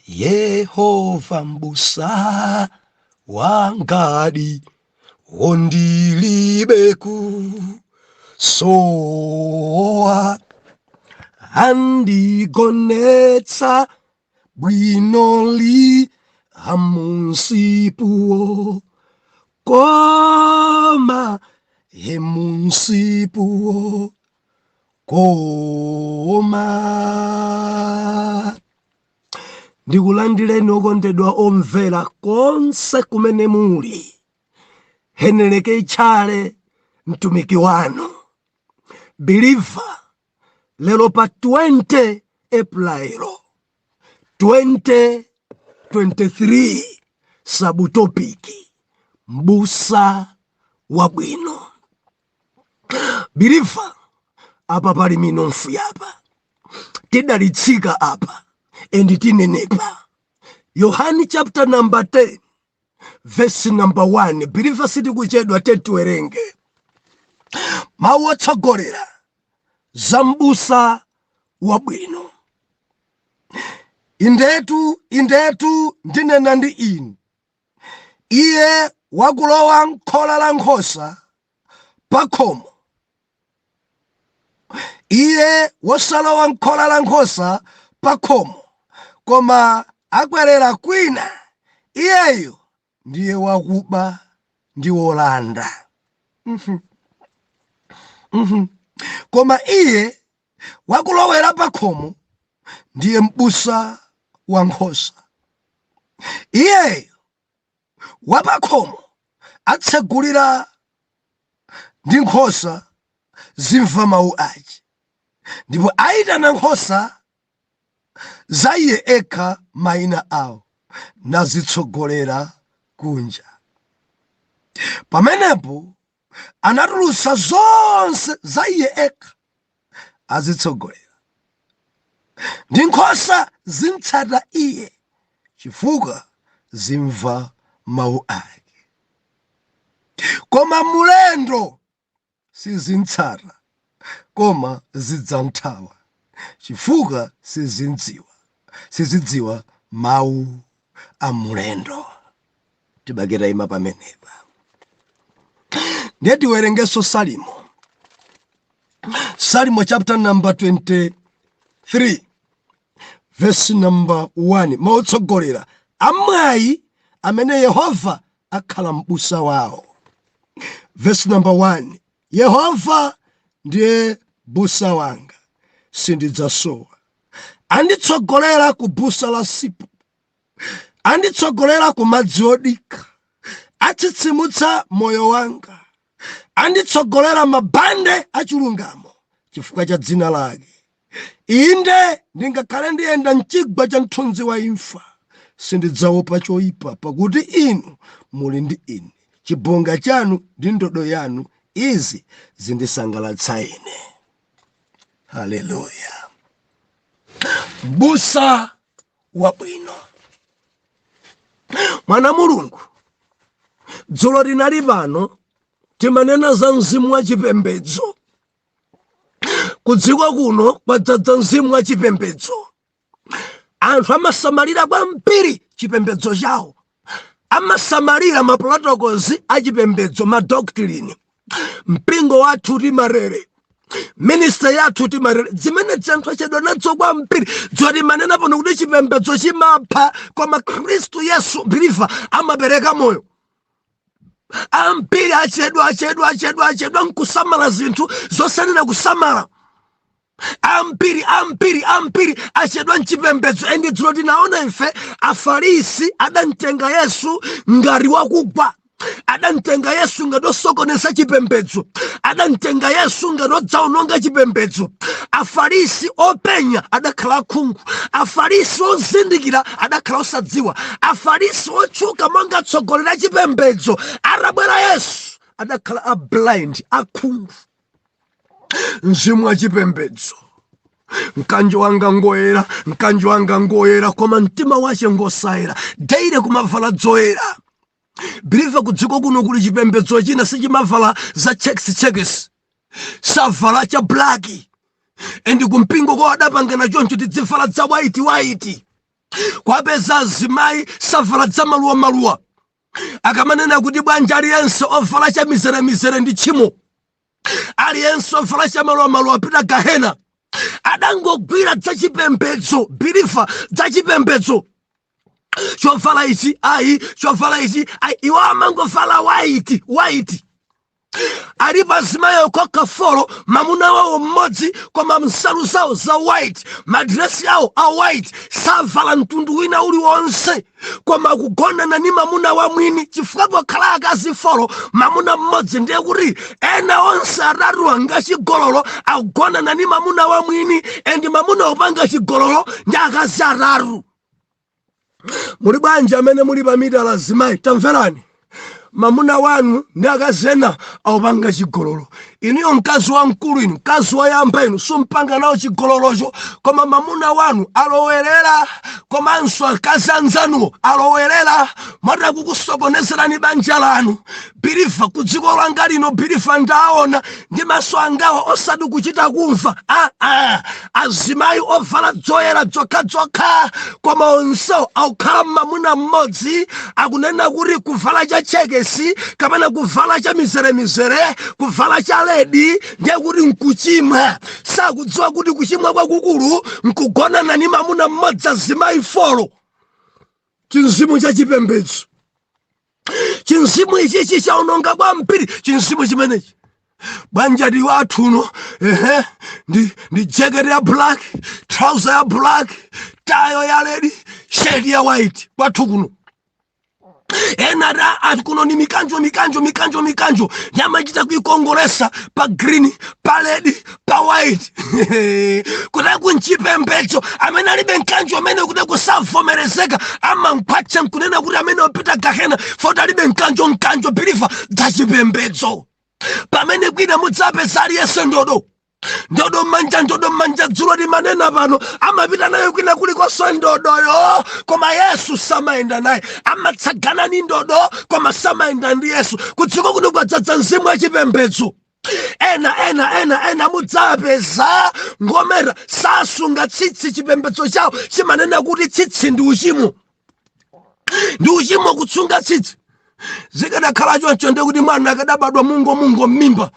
Yehova mbusa wangadi, wondilibe kusowa, andigonetsa bwinoli amunsipuwo koma hemunsipuwo koma. Ndikulandireni okondedwa omvera konse kumene muli. Heneleke Tchale mtumiki wanu believer, lero pa 20 April 2023, subtopic mbusa wabwino. Believer, apa pali minofu yapa, tidalitsika apa and tinenepa. Yohani chapter number 10 verse number 1. Believer, sitikuchedwa, tiwerenge mawu otsogolera za mbusa wabwino. Indetu, indetu, ndinena ndi inu, iye wakulowa m'khola la nkhosa pa khomo, iye wosalowa m'khola la nkhosa pa khomo, koma akwerera kwina, iyeyo ndiye wakuba ndi wolanda. Koma iye wakulowera pa khomo ndiye mbusa wa nkhosa. Iyeyo wapakhomo atsegulira, ndi nkhosa zimva mawu ace, ndipo ayitana nkhosa za iye ekha mayina awo, nazitsogolera kunja. Pamenepo anatulutsa zonse za iye ekha, azitsogolera, ndi nkhosa zimtsata iye, chifukwa zimva mawu ake. Koma mulendo sizimtsata, koma zidzamthawa, chifukwa sizidziwa mawu a mulendo. Tibaketa ima pamenepa. Ndiye tiwerengenso Salimo, Salimo chapter number 23 verse number 1, maotsogolera amwayi amene Yehova akhala m'busa wawo. Verse number 1: Yehova ndiye busa wanga, sindidzasowa. Anditsogolera ku busa la msipu, anditsogolera ku madzi odikha, atsitsimutsa moyo wanga, anditsogolera mabande achilungamo chifukwa cha dzina lake. Inde ndingakhale ndiyenda mchigwa cha mthunzi wa imfa, sindidzaopa choyipa, pakuti inu muli ndi ine, chibonga chanu ndi ndodo yanu, izi zindisangalatsa ine. Haleluya! Mbusa wabwino, mwana Mulungu. Dzulo tinali pano, timanena za mzimu wa chipembedzo. Ku dziko kuno kwadzadza mzimu wa chipembedzo. Anthu amasamalira kwambiri chipembedzo chawo, amasamalira ma protocols achipembedzo, ma doctrine. Mpingo wathu timarere, ministry yathu timarere, zimene anthu achedwa nazo kwambiri. Dzulo timanena pano kuti chipembedzo chimapha, koma Khristu Yesu, believer, amapereka moyo. Ambiri achedwa, achedwa, achedwa, achedwa nkusamala zinthu zosanena kusamala. Ambiri, ambiri, ambiri achedwa mchipembedzo. And dzulo tinaona ife Afarisi adamtenga Yesu ngati wakugwa, adamtenga Yesu ngati osokoneza chipembedzo, adamtenga Yesu ngati odzaononga chipembedzo. Afarisi openya adakhala akhungu, Afarisi ozindikira adakhala osadziwa, Afarisi otchuka monga atsogoleri a chipembedzo, atabwera Yesu adakhala a blind, akhungu. Mzimu wa chipembedzo: mkanjo wanga ngoyera, mkanjo wanga ngoyera, koma mtima wache ngosayera. Daily kumavala dzoyera. Believer, kudziko kuno kuli chipembedzo china sichimavala za checks checks, savala cha black, and kumpingo kwa adapangana choncho, tidzivala za white white. Kwapeza azimayi savala dzamaluwamaluwa. Akamanena kuti bwanji aliyense ovala cha mizeremizere ndi tchimo, aliyense ovala cha maluwamaluwa apita gahena. Adangogwira dzachipembedzo, believer, dzachipembedzo. Chovala ichi ayi, chovala ichi ayi, iwo amangovala white, white. Alipo azimayi okhoka four, mamuna wawo mmodzi, koma nsalu zawo za white, madresi awo a white, savala mtundu wina uliwonse, koma kugonana ni mamuna wa mwini. Chifukwa pokhala akazi four, mamuna mmodzi, ndiye kuti ena onse atatu anga chigololo, akugonana ni mamuna wa mwini, and mamuna upanga chigololo ndi akazi atatu. Muli bwanji amene muli pa mitala? Azimayi, tamverani, mamuna wanu ndi akazi ena awupanga chigololo. Inuyo mkazi wamkulu, inu mkazi woyamba, inu sumpanga nawo chigololocho, koma mamuna wanu alowerera, komanso akazi anzanuwo alowerera, mwati kukusokonezerani banja lanu. Believer, ku dziko langa lino, believer, ndaona ndi maso angawa, osati kuchita kumva. Aa, azimayi ovala dzoyera dzokhadzokha, koma onsewo akukhala mamuna mmodzi. Akunena kuti kuvala cha checks kapena kuvala cha mizeremizere, kuvala cha red, ndiye kuti nkuchimwa. Sakudziwa kuti kuchimwa kwakukulu nkugonana ni mamuna mmodzi, azimayi four. Chinzimu cha chipembedzo, chinzimu ichichi chaononga kwambiri. Chinzimu chimenechi bwanja ndi wathuno. Ehe, ndi jacket ya black, trouser ya black, tayo ya red, shirt ya white. Kwathu kuno ena ta ati kuno ni mikanjo, mikanjo, mikanjo, mikanjo, nyamachita kuikongolesa pa green, pa red, pa white. Kuti kunchipembedzo amene alibe mkanjo amene kuti kusavomerezeka, amankhwatcha nkunena kuti amene opita gahena foti alibe mkanjo. Mkanjo, believer, dzachipembedzo. Pamene kwina mudzapeza aliyense ndodo, ndodo mmanja, ndodo mmanja. Dzulo limanena pano, amapita nayo kwina kulikonso ndodoyo, koma Yesu samayenda naye. Amatsagana ni ndodo, koma samayenda ndi Yesu. Kudziko kuno kwadzadza mzimu wachipembedzo. Ena, ena, ena, ena mudzapeza ngomera, sasunga tsitsi. Chipembedzo chawo chimanena kuti tsitsi ndi uchimo, ndi uchimo kutsunga tsitsi. Zikanakhala choncho, ndi kuti mwana akadabadwa mungo mungo m'mimba,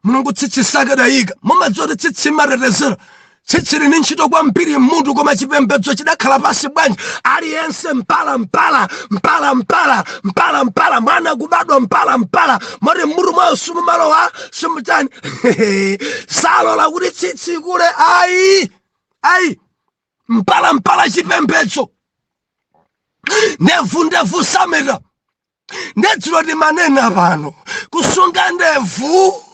Mulungu tsitsi sakadayika. Mumadziwa kuti tsitsi imatetezera, tsitsi lini ntchito kwambiri mmutu, koma chipembedzo chidakhala pasi bwanji? Aliyense mpala, mpala, mpala, mpala, mpala, mpala. Mwana kubadwa mpala, mpala, moti mmutu mwawo simumalowa, simutani, salola kuti tsitsi kule. Ayi, ayi, mpala, mpala, chipembedzo. Ndevu, ndevu sameta. Ndedzulo timanena pano, kusunga ndevu,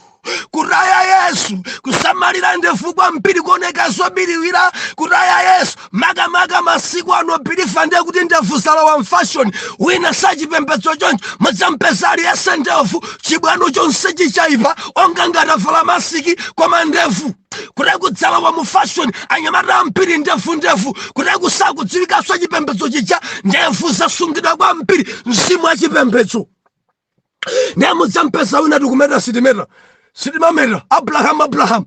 kutaya Yesu, kusamalira ndevu kwambiri, kuoneka zobiriwira, kutaya Yesu. Makamaka masiku ano, believer, ndiye kuti ndevu zalowa m'fashion. Wina sachipembedzo choncho, mudzampeza aliyense ndevu, chibwano chonse chichaipa, onga ngati avala masiki, koma ndevu kuti kudzalowa mu fashion. Anyamata ambiri ndevu, ndevu, kuti kusakudziwikanso chipembedzo chija. Ndevu zasungidwa kwambiri, mzimu wa chipembedzo. Ndiye mudzampeza wina, tikumeta sitimeta, sitimameta. Abraham, Abraham,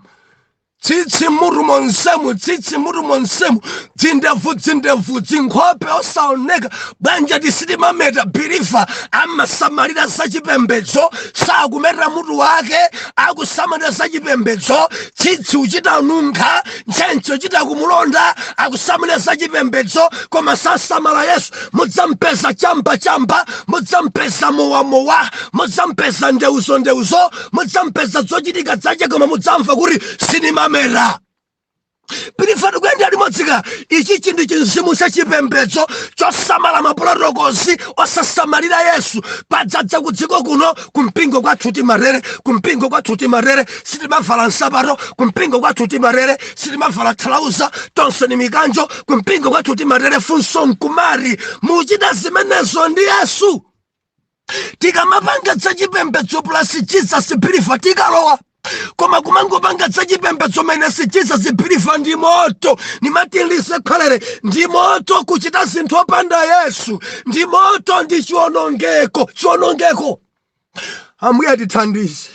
tsitsi mutu monsemu, tsitsi mutu monsemu, dzindevu, dzindevu, dzinkhope osaoneka. Bwanja tisitimameta? Believer, amasamalira zachipembedzo, sakumeta mutu wake, akusamalira zachipembedzo. Tsitsi uchita nunkha, ntchentche uchita kumulonda, akusamalira zachipembedzo, koma sasamala Yesu. Mudzampeza chamba, chamba, mudzampeza mowa, mowa, mudzampeza ndeuzo, ndeuzo, mudzampeza zochitika zache, koma mudzamva kuti sinimamera. Believer, tikuyenda limodzika. Ichichi ndi chinzimu chachipembedzo chosamala ma protocols, osasamalira Yesu. Padzadza ku dziko kuno. Kumpingo kwathu timarere, kumpingo kwathu timarere, sitimavala nsapato. Kumpingo kwathu timarere, sitimavala thalauza, tonse ni mikanjo. Kumpingo kwathu timarere. Funso nkumari, muchita zimenezo ndi Yesu? Tikamapanga zachipembedzo plus Jesus, believer, tikalowa, koma kumangopanga zachipembedzo minus Jesus, believer, ndi moto. Nimatilise khalere ndi moto. Kuchita zinthu opanda Yesu ndi moto, ndi chiwonongeko, chiwonongeko. Ambuye atithandize,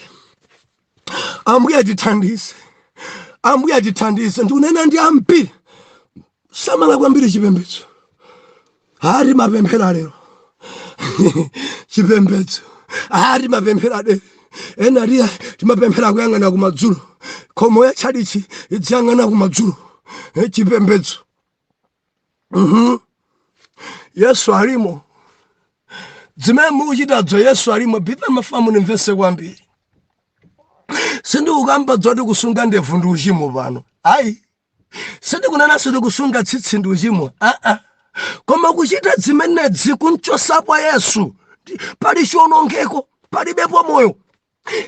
Ambuye atithandize, Ambuye atithandize. Ndikunena ndi ambiri, samala kwambiri chipembedzo. Hari mapemphera lero chipembedzo, hari mapemphera de ena riya timapemphera kuyang'ana kumadzulo, khomo ya tchalichi idziyang'ana kumadzulo. Chipembedzo. Yesu alimo zimene mukuchitadzo, Yesu alimo. Bipa mafamu nimvese kwambiri, sindikukamba zoti kusunga ndevu ndi uchimo pano, ayi. Sindikunena sindikusunga tsitsi ndi uchimo, aa, koma kuchita zimenezi kunchosapo Yesu, pali chiwonongeko, palibepo moyo.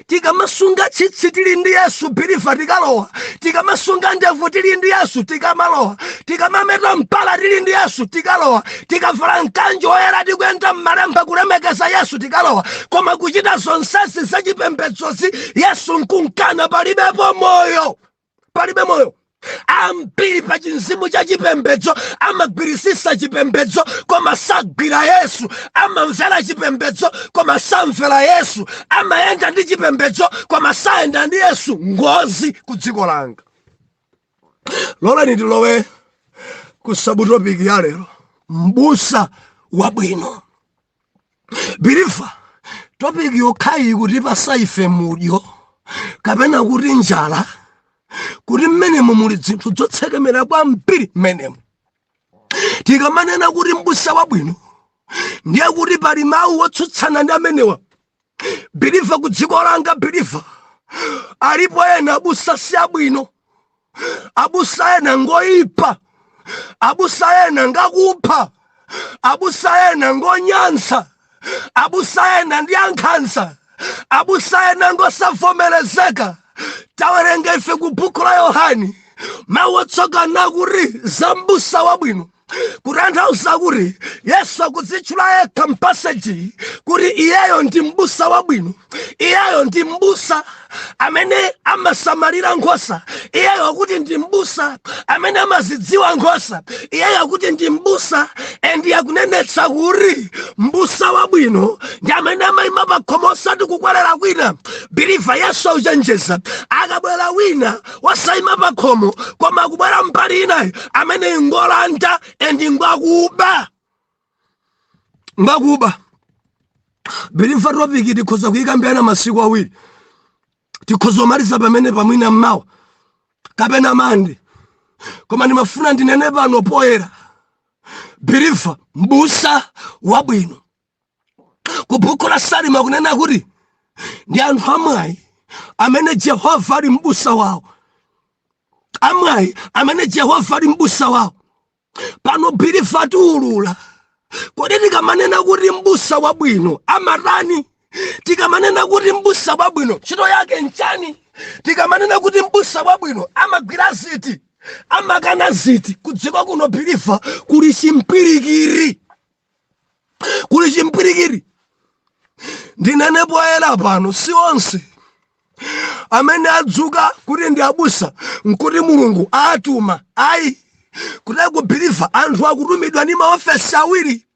Tikamasunga tsitsi tili ndi Yesu, believer, tikalowa. Tikamasunga ndevu tili ndi Yesu, tikamalowa. Tikamameta mpala tili ndi Yesu, tikalowa. Tikavala mkanjo woyera, tikuyenda mmalemba, kulemekeza Yesu, tikalowa. Koma kuchita zonsezi zachipembedzozi, Yesu nkunkana, palibepo moyo, palibe moyo. Ambiri pa chinzimu cha chipembedzo amagwirisisa chipembedzo koma sagwira Yesu, amamvera chipembedzo koma samvera Yesu, amayenda ndi chipembedzo koma sayenda ndi Yesu. Ngozi ku dziko langa. Loleni tilowe ku subtopic ya lero, mbusa wabwino. Believer, topic yokhayi kutipasa ife mudyo kapena kuti njala, kuti mmenemo muli zinthu zotsekemera kwambiri. Mmenemo tikamanena kuti mbusa wabwino, ndiye kuti pali mawu otsutsana ndi amenewa. Believer, ku dziko langa, believer, alipo ena abusa si abwino, abusa ena ngoyipa, abusa ena ngakupha, abusa ena ngonyansa, abusa ena ndi ankhanza, abusa ena ngosavomerezeka. Tawerenga ife ku buku la Yohani mawu otsogana kuti za mbusa wabwino, kutanthauza kuti Yesu akudzitchula yekha m'passage kuti iyeyo ndi mbusa wabwino, iyeyo ndi mbusa amene amasamalira nkhosa, iyeyo akuti ndi mbusa amene amazidziwa nkhosa, iyeyo akuti ndi mbusa. And akunenetsa kuti mbusa wabwino ndi amene amayima pa khomo, osati kukwerera kwina. Believer, Yesu auchenjeza, akabwera wina wasayima pa khomo koma akubwera mbali inayi, amene ngolanda and ngwakuba, ngwakuba. Believer, topic tikhoza kuyikambirana masiku 2, tikhoza kumaliza pamene pamwina mmawa kapena Mande, koma ndimafuna ndinene pano poyera. Believer, mbusa wabwino ku buku la Salima kunena kuti ndi anthu amwayi amene Jehova ali mbusa wawo, amwayi amene Jehova ali mbusa wawo. Pano, believer, tiulula, kodi tikamanena kuti mbusa wabwino amatani? Tikamanena kuti mbusa wabwino ntchito yake nchani? Tikamanena kuti mbusa wabwino amagwira ziti, amakana ziti? Kudziko kuno, believer, kuli chimpirikiri, kuli chimpirikiri. Ndinene poyera pano, si onse amene adzuka kuti ndi abusa nkuti Mulungu atuma, ayi. Kuteko, believer, anthu akutumidwa ndi maofesi awiri.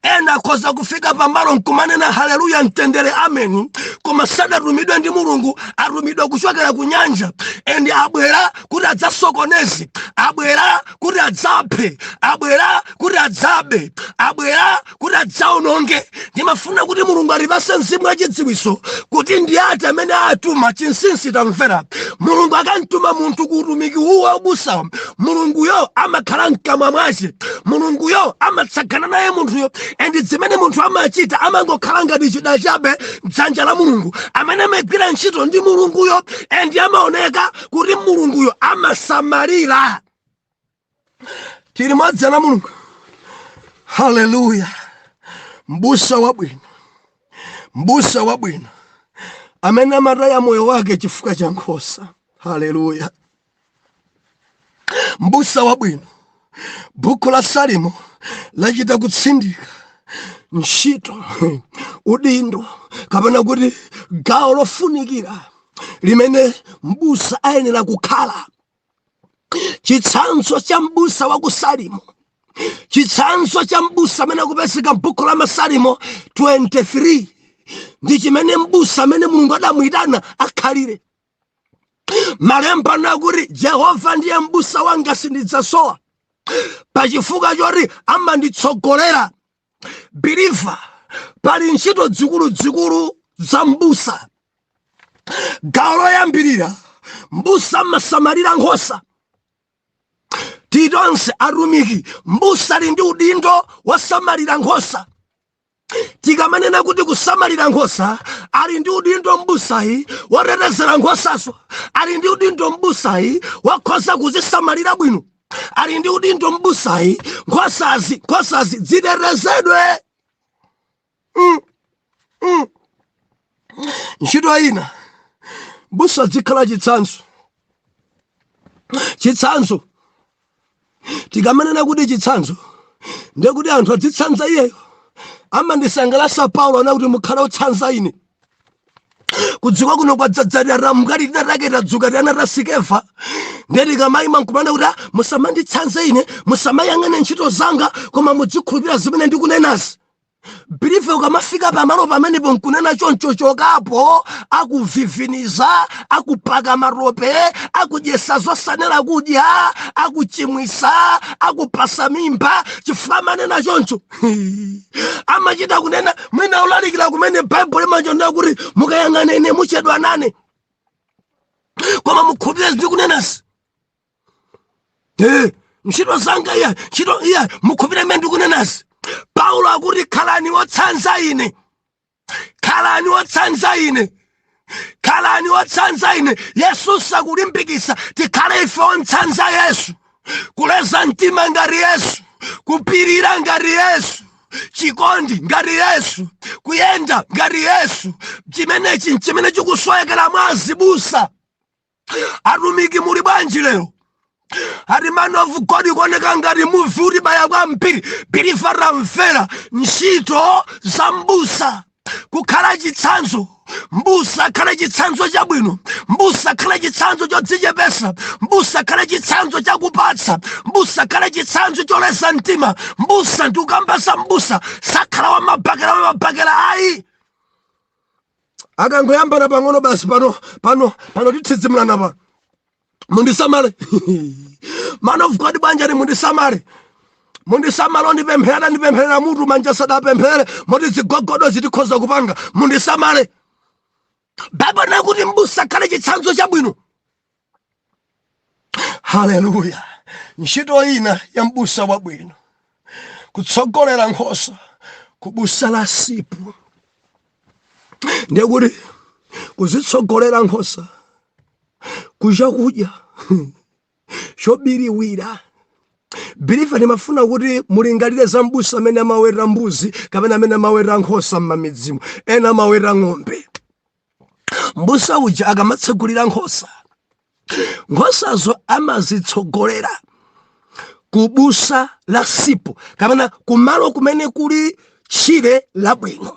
Ena akhoza kufika pamalo nkumanena haleluya, mtendere, ameni, koma sadatumidwe ndi Mulungu, atumidwa kuchokera ku nyanja and abwera kuti adzasokoneze, abwera kuti adzaphe, abwera kuti adzabe, abwera kuti adzaononge. Ndimafuna kuti Mulungu atipase mzimu wachidziwiso kuti ndi ati amene atuma. Chinsinsi, tamvera, Mulungu akamtuma munthu ku utumiki uwu waubusawo, Mulunguyo amakhala mkamwa mwace, Mulunguyo amatsagana naye munthuyo, and zimene munthu amachita amangokhala ngati chida chabe mdzanja la Mulungu. Amene amagwira ntchito ndi Mulunguyo, and amaoneka kuti Mulunguyo amasamalira. Tili mwadzana Mulungu. Haleluya! Mbusa wabwino, mbusa wabwino amene amataya moyo wake chifukwa cha nkhosa. Haleluya! Mbusa wabwino, buku la Salimo lachita kutsindika ntchito, udindo kapena kuti gawo lofunikira limene mbusa ayenera kukhala. Chitsanzo cha mbusa wa ku Salimo, chitsanzo cha mbusa amene akupezeka m'buku la Masalimo 23, ndi chimene mbusa amene Mulungu adamuyitana akhalire. Malemba nakuti, "Jehova ndiye mbusa wanga, sindidzasowa." Pachifukwa choti amanditsogolera. Believer, pali ntchito zikuluzikulu za mbusa. Gawo loyambirira, mbusa amasamalira nkhosa. Titonse atumiki, mbusa ali ndi udindo wasamalira nkhosa. Tikamanena kuti kusamalira nkhosa, ali ndi udindo mbusayi wotetezera nkhosazo, ali ndi udindo mbusayi wakhoza kuzisamalira bwino, ali ndi udindo mbusayi nkhosazi zitetezedwe. Ntchito ina, mbusa zikhala chitsanzo. Chitsanzo, tikamanena kuti chitsanzo, ndiye kuti anthu adzitsanza iyeyo. Amandisangalatsa Paulo ana kuti mukhale otsanza ine. Kudziko kuno kwadzadzalira ramukali tinatake, tadzuka tiana tasikefa. Ndiye tikamayima nkumana kuti, "Ah, musamanditsanze ine, musamayang'ane ntchito zanga, koma mudzikhulupirira zimene ndikunenazi." Believer, ukamafika pamalo pamenepo nkunena choncho, chokapo. Akuviviniza, akupaka matope, akudyesa zosanena kudya, akuchimwisa, akupasa mimba, chifukwa amanena choncho. Amachita kunena mwina ulalikira kumene Baibulo imachonera kuti mukayang'ana ine muchedwa nane, koma mukhulupirire ndikunenasi. Ntchito zanga iya, ntchito iya, mukhulupirire imene ndikunenasi. Paulo akuti, "Khalani wotsanza ine, khalani wotsanza ine, khalani wotsanza ine." Yesu sakulimbikitsa tikhale ife otsanza Yesu, kuleza mtima ngati Yesu, kupirira ngati Yesu, chikondi ngati Yesu, kuyenda ngati Yesu. Chimenechi chimene chikusowekera mwa azibusa. Atumiki, muli bwanji lero? Ati, "Man of God, kuoneka ngati muvi kuti baya kwambiri." Believer, tamvera, ntchito za mbusa kukhala chitsanzo. Mbusa akhale chitsanzo chabwino, mbusa akhale chitsanzo chodzichepesa, mbusa akhale chitsanzo chakupatsa, mbusa akhale chitsanzo choleza mtima. Mbusa, ndikukamba mbusa sakhala wamabakera, wamabakera ayi. Akangoyambana pang'ono basi, pano pano pano tithidzimulana pano. "Mundisamale, man of God." "Bwanjani?" "Mundisamale, mundisamale. Ondipemphera, ndipempherera mutu manja sadapemphere, moti zigogodo zitikhoza kupanga. Mundisamale." Baibulo nakuti mbusa akhale chitsanzo chabwino. Haleluya! Ntchito ina ya mbusa wabwino, kutsogolera nkhosa kubusa la sipu. Ndiye kuti kuzitsogolera nkhosa kuchakudya chobiriwira. Believer, ndimafuna kuti mulingalire za mbusa amene amaweta mbuzi kapena amene amaweta nkhosa m'mamidzimu, ena amaweta ng'ombe. Mbusa uja akamatsegulira nkhosa, nkhosazo amazitsogolera kubusa la sipu kapena kumalo kumene kuli tchire labwino.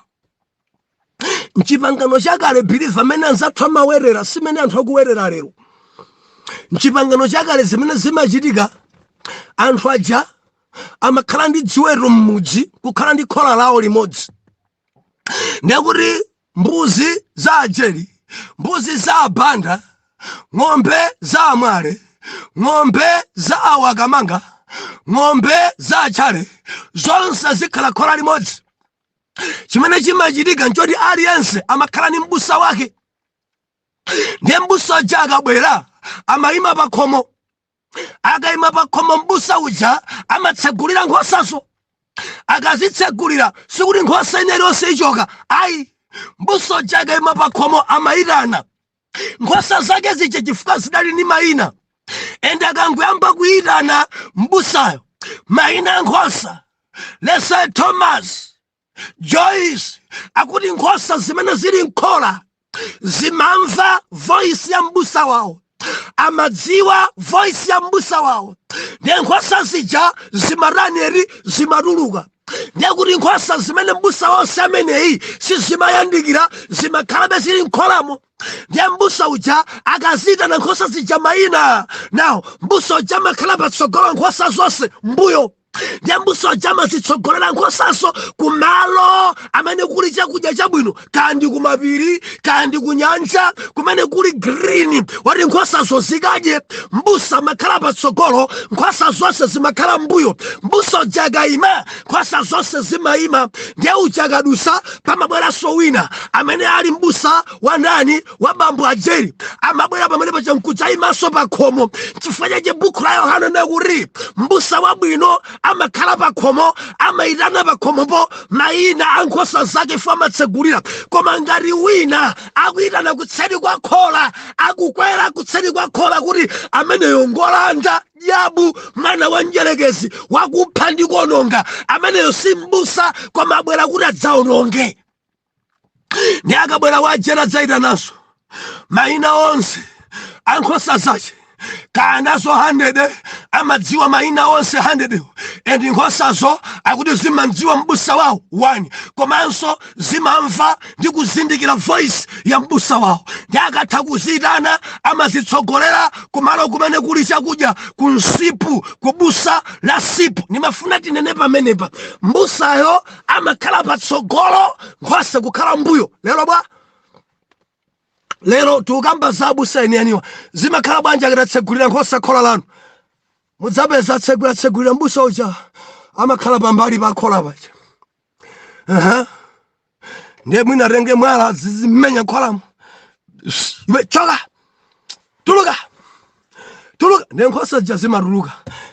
Mchipangano chakale, believer, amene anzathu amawerera simene anthu akuwerera lero. Mchipangano chakale zimene zimachitika, anthu aja amakhala ndi dziweto m'mudzi, kukhala ndi khola lawo limodzi. Ndekuti mbuzi za ajeri, mbuzi za abanda, ng'ombe za amwale, ng'ombe za awakamanga, ng'ombe za achale, zonse zikhala khola limodzi. Chimene chimachitika nchoti aliyense amakhala ndi mbusa wake. Ndiye mbusa uja akabwera amayima pa khomo. Akayima pa khomo, mbusa uja amatsegulira nkhosazo. Akazitsegulira, sikuti nkhosa ina iliyonse ichoka ayi. Mbusa uja akayima pa khomo amayitana nkhosa zake zija, chifukwa zidali ndi mayina. Ende akangoyamba kuyitana mbusayo mayina a nkhosa, let's say Thomas, Joyce, akuti nkhosa zimene zili mkhola zimamva voice ya mbusa wawo, amadziwa voice ya mbusa wawo. Ndiye nkhosa zija zimataneri? Zimatuluka. Ndiye kuti nkhosa zimene mbusa wonse ameneyi sizimayandikira, zimakhalabe zili mkholamo. Ndiye mbusa uja akazitana nkhosa zija mayina, nawo mbusa uja amakhala patsogolo, nkhosa zonse mbuyo. Ndiye mbusa uja amazitsogolera nkhosazo kumalo amene kuli chakudya chabwino, kandi kumapiri, kandi kunyanja, kumene kuli green, wati nkhosazo zikadye. Mbusa amakhala patsogolo, nkhosa zonse zimakhala mbuyo. Mbusa uja akayima, nkhosa zonse zimayima. Ndiye uja akadusa, pamabweranso wina amene ali mbusa wa ndani? Wa bambo Ajeri. Amabwera pamene paja nkudzayimanso pa khomo. Chifukwa chache buku la Yohana nakuti mbusa wabwino amakhala pa khomo, amayitana pa khomopo mayina a nkhosa zake ifo amatsegulira. Koma ngati wina akuyitana kutseri kwa khola, akukwera kutseri kwa khola, kuti ameneyo ngolanda, diabu, mwana wa mdyerekezi, wakupha ndi kuononga. Ameneyo si mbusa, koma abwera kuti adzaononge. Ndi akabwera wajera, adzayitananso mayina onse a nkhosa zace. Kanazo 100, amadziwa mayina onse 100. And nkhosazo akuti zimadziwa mbusa wawo 1, komanso zimamva ndi kuzindikira voice ya mbusa wawo. Ndi akatha kuziyitana, amazitsogolera kumalo kumene kuli chakudya, ku msipu, kubusa la sipu. Nimafuna tinene pamenepa, mbusayo amakhala patsogolo, nkhosa kukhala mbuyo. Lero bwa lero tikukamba za abusa enieniwa. Zimakhala bwanji akatatsegulira nkhosa khola lanu? Mudzapeza atsegulira, tsegulira, mbusa uja amakhala pambali pa khola paja. Aha. Ndiye mwina atenge mwala, zizimenya kholamo: "Iwe, choka, tuluka, tuluka!" Ndiye nkhosa zija zimatuluka,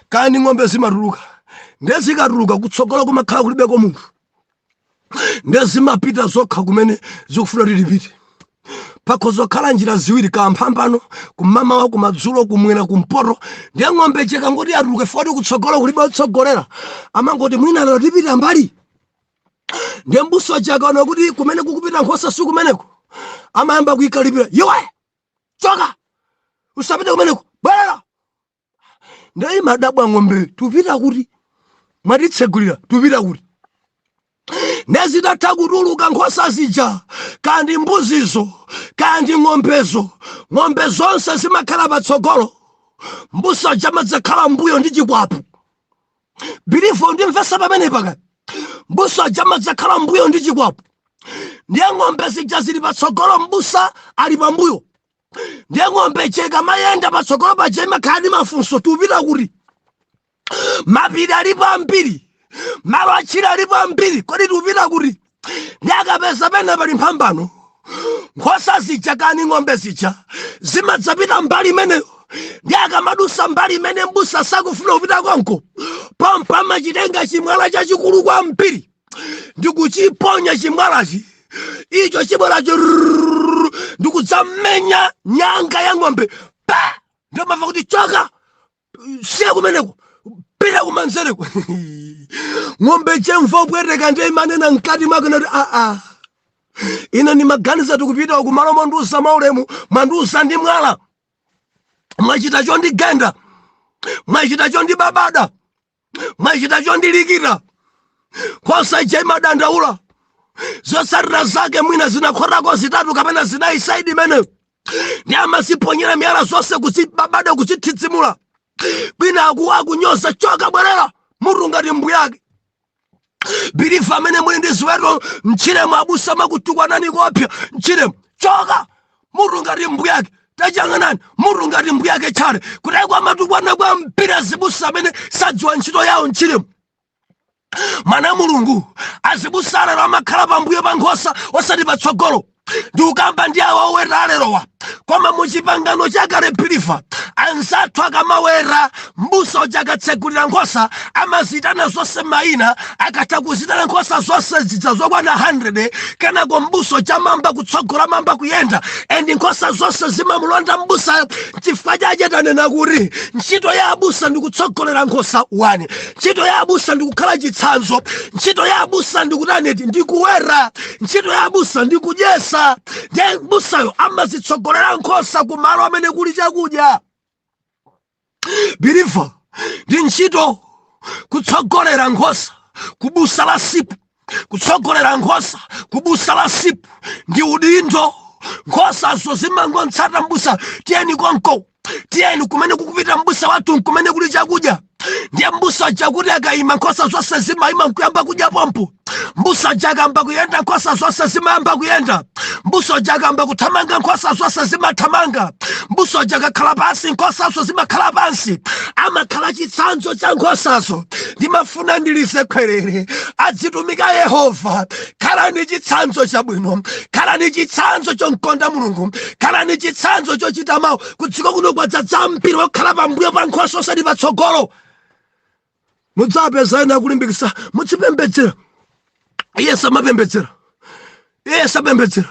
kandi ng'ombe zimatuluka. Ndiye zikatuluka, kutsogolo kumakhala kulibeko munthu. Ndiye zimapita zokha kumene zikufuna kuti lipite. Pakhoza kukhala njira ziwiri, kamphambano, kumamawa, kumadzulo, kumwera, kumpoto. Ndiye ng'ombe chekangoti atuluke foti kutsogolo kulibe otsogolera, amangoti mwina lero tipita mbali. Ndiye mbusa uja akaona kuti kumene kukupita nkhosa si kumeneko, amayamba kuyikalipira: "Iwe, choka, usapite kumeneko, bwerera!" Ndiye imadabwa ng'ombe: "Tupita kuti? Mwatitsegulira, tupita kuti?" Nezitatha kutuluka nkhosa zija, kandi mbuzizo, kandi ng'ombezo, ng'ombe zonse zimakhala patsogolo, mbusa uja amadzakhala mbuyo ndi chikwapu. Believer, ndimvesa pamenepa kani? Mbusa uja amadzakhala mbuyo ndi chikwapu. Ndiye ng'ombe zija zili patsogolo, mbusa ali pambuyo. Ndiye ng'ombe cheka mayenda patsogolo paja imakhala ndi mafunso: "Tupita kuti? Mapiri alipo ambiri, malo atchire alipo ambiri, kodi tupita kuti?" Ndi akapeza pena pali mphambano, nkhosa zija kani ng'ombe zija zimadzapita mbali imeneyo. Ndi akamadusa mbali imene mbusa sakufuna kupita konko, pompo amachitenga chimwala chachikulu kwambiri ndikuchiponya. Chimwalachi icho chibweracho ndikudzamenya nyanga ya ng'ombe pa. Ndomamva kuti, "Choka, siya kumeneko, pita kumanzereko." Ng'ombe chemva upweteka, ndiye imanena mkati mwake nati, "Aa, ine ndimaganiza tikupita kumalo mondiuza maulemu, mwandiuza ndi mwala. Mwachita chondigenda, mwachita chondibabada, mwachita chondilikira." Nkhosa ija imadandaula. Zotsatira zake mwina zinakhotako zitatu kapena zinayi side imeneyo. Ndi amaziponyera miyala zonse, kuzibabada, kuzithidzimula, kwina akunyoza: "Choka, bwerera, mutu ngati mbuyake." Believer amene muli ndi ziweto mtchiremo, abusa makutukwanani kopya mtchiremo: "Choka, mutu ngati mbuyake, tachang'anani, mutu ngati mbuyake tchale." Kutali amatukwana kwa mpira azibusa amene sadziwa ntchito yawo mtchiremo. Mwana Mulungu, azibusa alero amakhala pambuyo pa nkhosa, osati patsogolo. Ndikukamba ndi awa oweta alerowa. Koma muchipangano chakale, believer, anzathu akamawera, mbusa uja akatsegulira nkhosa amazitana zonse mayina. Akatha kuzitana nkhosa zonse zija zokwana 100, kenako mbusa uja amamba kutsogola, mamba kuyenda, and nkhosa zonse zimamulonda mbusa. Chifukwa chache tanena kuti ntchito ya abusa ndi kutsogolera nkhosa 1, ntchito ya abusa ndi kukhala chitsanzo, ntchito ya abusa ndi kutaneti, ndi kuwera, ntchito ya abusa ndi kudyesa. Ndiye mbusayo amazitsogolera nkhosa kumalo amene kuli chakudya. Believer, ndi ntchito kutsogolera nkhosa kubusa la sipu. Kutsogolera nkhosa kubusa la sipu ndi udindo. Nkhosazo zimangotsata mbusa: "Tiyeni konko, tiyeni kumene kukupita mbusa wathu, kumene kuli chakudya." Ndiye mbusa aja kuti akayima, nkhosa zonse zimayima nkuyamba kudya pompo. Mbusa aja akamba kuyenda, nkhosa zonse zimayamba kuyenda. Mbusa aja akamba kuthamanga, nkhosa zonse zimathamanga. Mbusa aja akakhala pansi, nkhosazo zimakhala pansi. Amakhala chitsanzo cha nkhosazo. Ndimafuna ndilize khwerere, azitumika Yehova, khalani chitsanzo chabwino, khalani chitsanzo chomkonda Mulungu, khalani chitsanzo chochita mawu. Kudziko kuno kwadzadza mpira wokhala pambuyo pa nkhosa, osati patsogolo. Mudzapeza ena akulimbikitsa mudzipembedzera, iye samapembedzera, iye sapembedzera.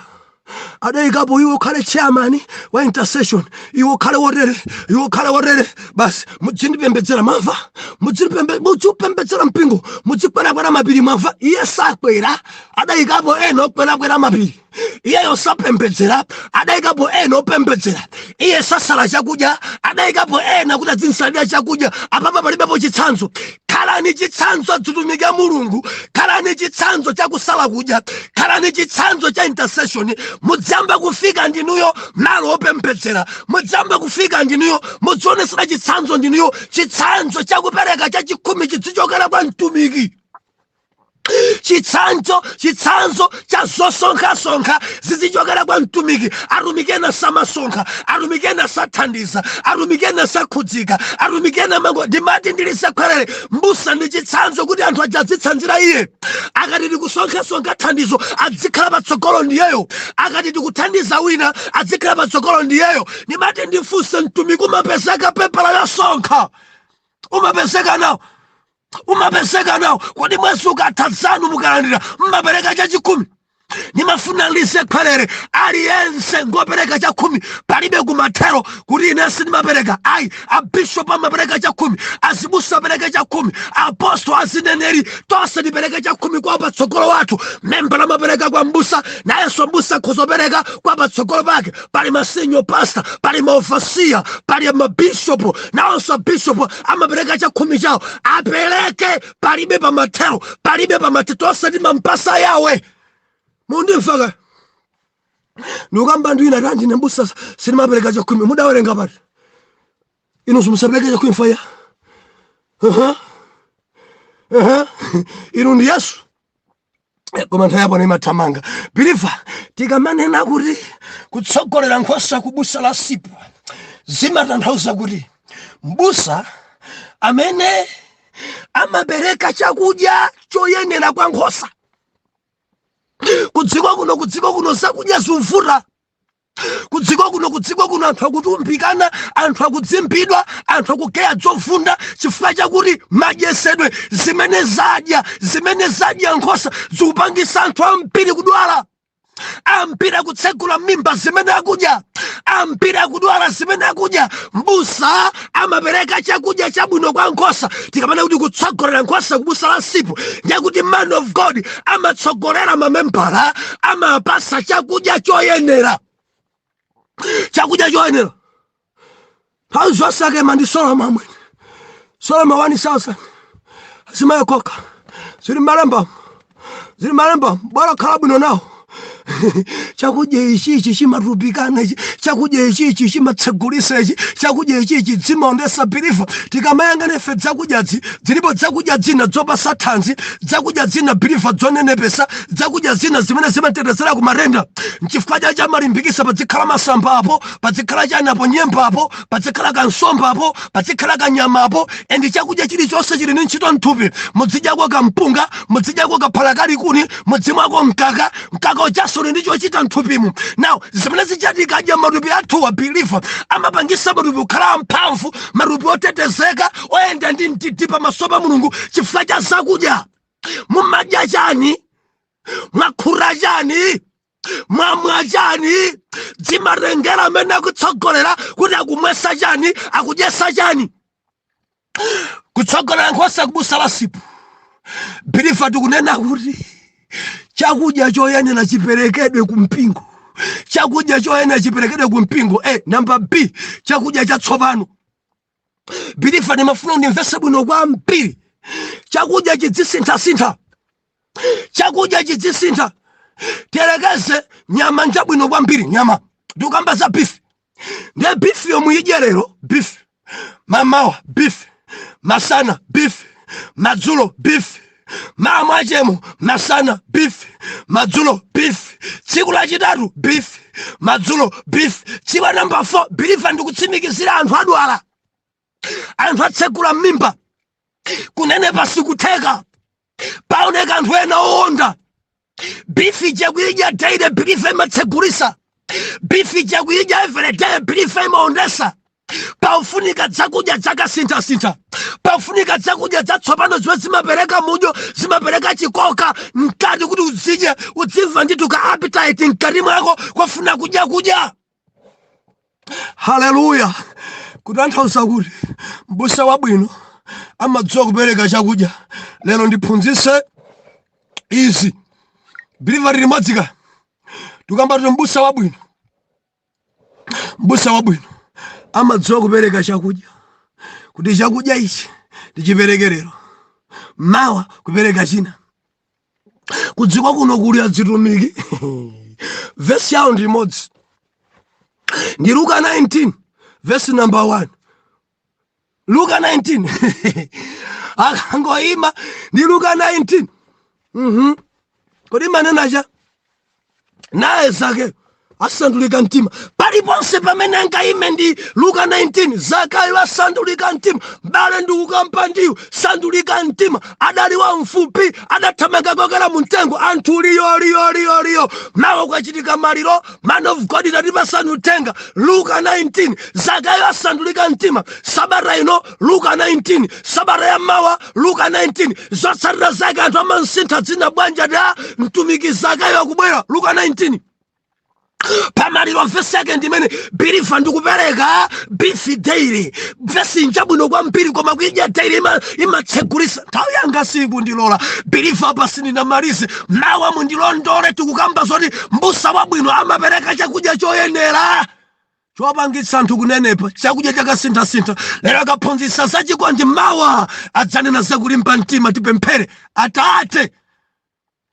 Adayikapo iwe ukhale chairman wa intercession, iwe ukhale wotere, iwe ukhale wotere, basi mudzindipembedzera, mwamva? Mudzipembedzera mpingo, mudzikwerakwera mapiri, mwamva? Iye sakwera, adayikapo ena okwerakwera mapiri. Iyeyo sapembedzera, adayikapo ena opembedzera. Iye sasala chakudya, adayikapo ena kuti azinsalira chakudya. Apapa palibepo chitsanzo. Khalani chitsanzo, azitumiki Mulungu, khalani chitsanzo chakusala kudya, khalani chitsanzo cha intercession. Mudziyamba kufika ndinuyo malo opembedzera, mudziyamba kufika ndinuyo, mudzionesera chitsanzo ndinuyo. Chitsanzo chakupereka chachikhumi chidzichokera kwa mtumiki. Chitsanzo cha zosonkhasonkha zizichokera kwa mtumiki. Atumiki ena samasonkha, atumiki ena sathandiza, atumiki ena sakhudzika, atumiki ena mango. Ndimati ndilisekhwerere, mbusa ndi chitsanzo kuti anthu aja adzitsanzira iye. Akati tikusonkhasonkha thandizo, adzikhala patsogolo ndiyeyo. Akati tikuthandiza wina, adzikhala patsogolo ndiyeyo. Ndimati ndifunse, mtumiki umapezeka pepala yosonkha, umapezeka nawo, umapezeka nawo? Kodi mwezi ukatha, zanu mukalandira, mmapereka chachikhumi? Nimafuna lisekhwerere, aliyense ngopereka chakhumi, palibe kumathero kuti ine sindimapereka, ayi. Abishopu amapereka chakhumi, azibusa apereka chakhumi, apostol, azineneri, tonse tipereke chakhumi kwa patsogolo wathu. Membala amapereka kwa mbusa, nayenso mbusa akhozopereka kwa patsogolo pake. Pali ma senior pastor, pali ma overseer, pali mabishopu, nawonso abishopu amapereka chakhumi chawo. Apereke, palibe pamathero, palibe pamathero, tonse timampasa yawe. Mundimvaka ndikukamba ndwina tanji, nembusa sinimapereka chakhumi. Mudawerenga pati inu simusapereke chakhumi? Faya. Inu ndi Yesu. Koma nthawi yapano imathamanga, believer. Tikamanena kuti kutsogolera nkhosa kubusa la sipu, zimatanthauza kuti mbusa amene amapereka chakudya choyenera kwa nkhosa. Kudziko kuno zakudya zimvuta. Kudziko kuno anthu akutumbikana, anthu akudzimbidwa, anthu akugeya zovunda chifukwa chakuti madyesedwe, zimene zadya nkhosa zikupangisa anthu ambiri kudwala, ambiri akutsegula mimba zimene akudya, ambiri akudwala zimene akudya. Mbusa amapereka chakudya chabwino kwa nkhosa. Tikamana kuti kutsogolera nkhosa kubusa la sipu, ndiyakuti man of God amatsogolera mamembala, amapasa chakudya choyenera, chakudya choyenera. Nthawi zonse akema ndi Soloma, amwene, Soloma 1000 zimayekoka zili malemba, zili malemba. Bwana, khala bwino nawo. Chakudya ichichi chimatupikana, ichi chakudya ichichi chimatsegulisa, ichi chakudya ichichi dzimaondesa. Believer, tikamayang'ana ife dzakudyazi, zilipo dzakudya dzina dzopasa thanzi, dzakudya dzina, believer, dzonenepesa, dzakudya zina zimene zimatetezera ku matenda. Nchifukwa chache amalimbikisa padzikhala masamba apo, padzikhala chani apo, nyemba apo, padzikhala kansomba apo, padzikhala kanyama apo. And chakudya chilichonse chili ndi ntchito mthupi. Mudzidyako kampunga, mudzidyako kaphala kalikuni, mudzimwako mkaka. Mkaka ujaso uli ndi chochita mthupimu. Now zimene zichatikadya matupi athuwa, believer, amapangisa matupi kukhala amphamvu, matupi otetezeka, oyenda ndi mtiti pamaso pa Mulungu chifukwa cha zakudya. Mumadya chani? Mwakhura chani? Mwamwa chani? Dzimatengera amene akutsogolera kuti akumwesa chani, akudyesa chani. Kutsogolera nkhosa kubusa la sipu, believer, tikunena kuti chakudya choyenera chiperekedwe ku mpingo, chakudya choyenera chiperekedwe ku mpingo. Namba B, chakudya chatsopano. Believer, ndimafuna ndimvese bwino kwambiri. Chakudya chidzisinthasintha, chakudya chidzisintha. Tiyerekeze nyama njabwino kwambiri, nyama, ndikukamba za beef. Ndiye beef yomwe idye lero, beef mamawa, beef Masana beef, madzulo beef, maamwachemo masana beef, madzulo beef, tsiku lachitatu beef, madzulo beef, tsiku la namba 4 believer. Ndikutsimikizira, anthu adwala, anthu atsegula m'mimba, kunenepa sikutheka, paoneka anthu ena owonda. Beef chakudya daily, believer, imatsegulisa. Beef chakudya everyday, believer, imaondesa. Paufunika zakudya zakasintha-sintha, paufunika zakudya zatsopano zimene zimapereka mudyo, zimapereka chikoka mkati kuti uzidye, udzimva ndithu ka appetite mkati mwako kwafuna kudya kudya. Haleluya! Kutanthauza kuti mbusa wabwino amadziwa kupereka chakudya. Lero ndiphunzitse izi, believer, limodzi. Tukamba kuti mbusa wabwino, mbusa wabwino amadziwa kupereka chakudya, kuti chakudya ichi ndichipereke lero, mawa kupereka china. Kudziko kuno kuli azitumiki, vesi yawo ndi imodzi, ndi Luka 19 vesi number 1. Luka 19, akangoima ndi Luka 19. Kodi manenacha naye Zakeyo asandulika mtima. Paliponse pamene angaime ndi Luka 19. Zakayo asandulika mtima. Mbale, ndikukampa ndiwo sandulika mtima. Adali wamfupi, adathamanga kokera mu mtengo. Anthu liyo liyo liyo liyo. Mawa kwachitika maliro, man of God tatipasani uthenga, Luka 19, Zakayo asandulika mtima. Sabata ino Luka 19, sabata ya mawa Luka 19. Zotsatira zake anthu amansintha dzina. Bwanja da mtumiki Zakayo akubwera, Luka 19. Pamaliro vesi yake ndimene. Believer, ndikupereka beef daily, vesi njabwino kwambiri, koma kuidya daily imatsegulisa. Nthawi yanga sikundilola, believer, apa sindinamalize. Mawa mundilondole. Tikukamba zoti mbusa wabwino amapereka chakudya choyenera chopangitsa anthu kunenepa, chakudya chakasinthasintha. Lero akaphunzitsa zachikondi, mawa adzanena zakulimba mtima. Tipemphere. Atate,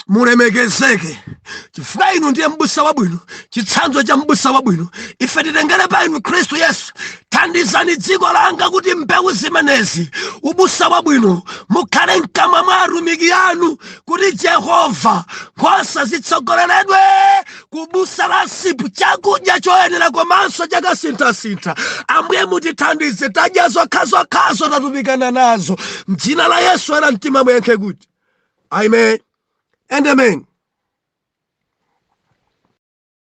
mulemekezeke chifukwa inu ndiye mbusa wabwino, chitsanzo cha mbusa wabwino. Ife titengere pa inu Khristu Yesu. Thandizani dziko langa kuti mbewu zimenezi, ubusa wabwino, mukhale mkamwa mwa atumiki anu, kuti Jehova, nkhosa zitsogoleredwe kubusa la sipu, chakudya choyenera komanso chakasinthasintha. Ambuye, mutithandize. Tadya zokhazokhazo, tatumikana nazo. Mdzina la Yesu, era mtima muyankhe kuti amen and amen.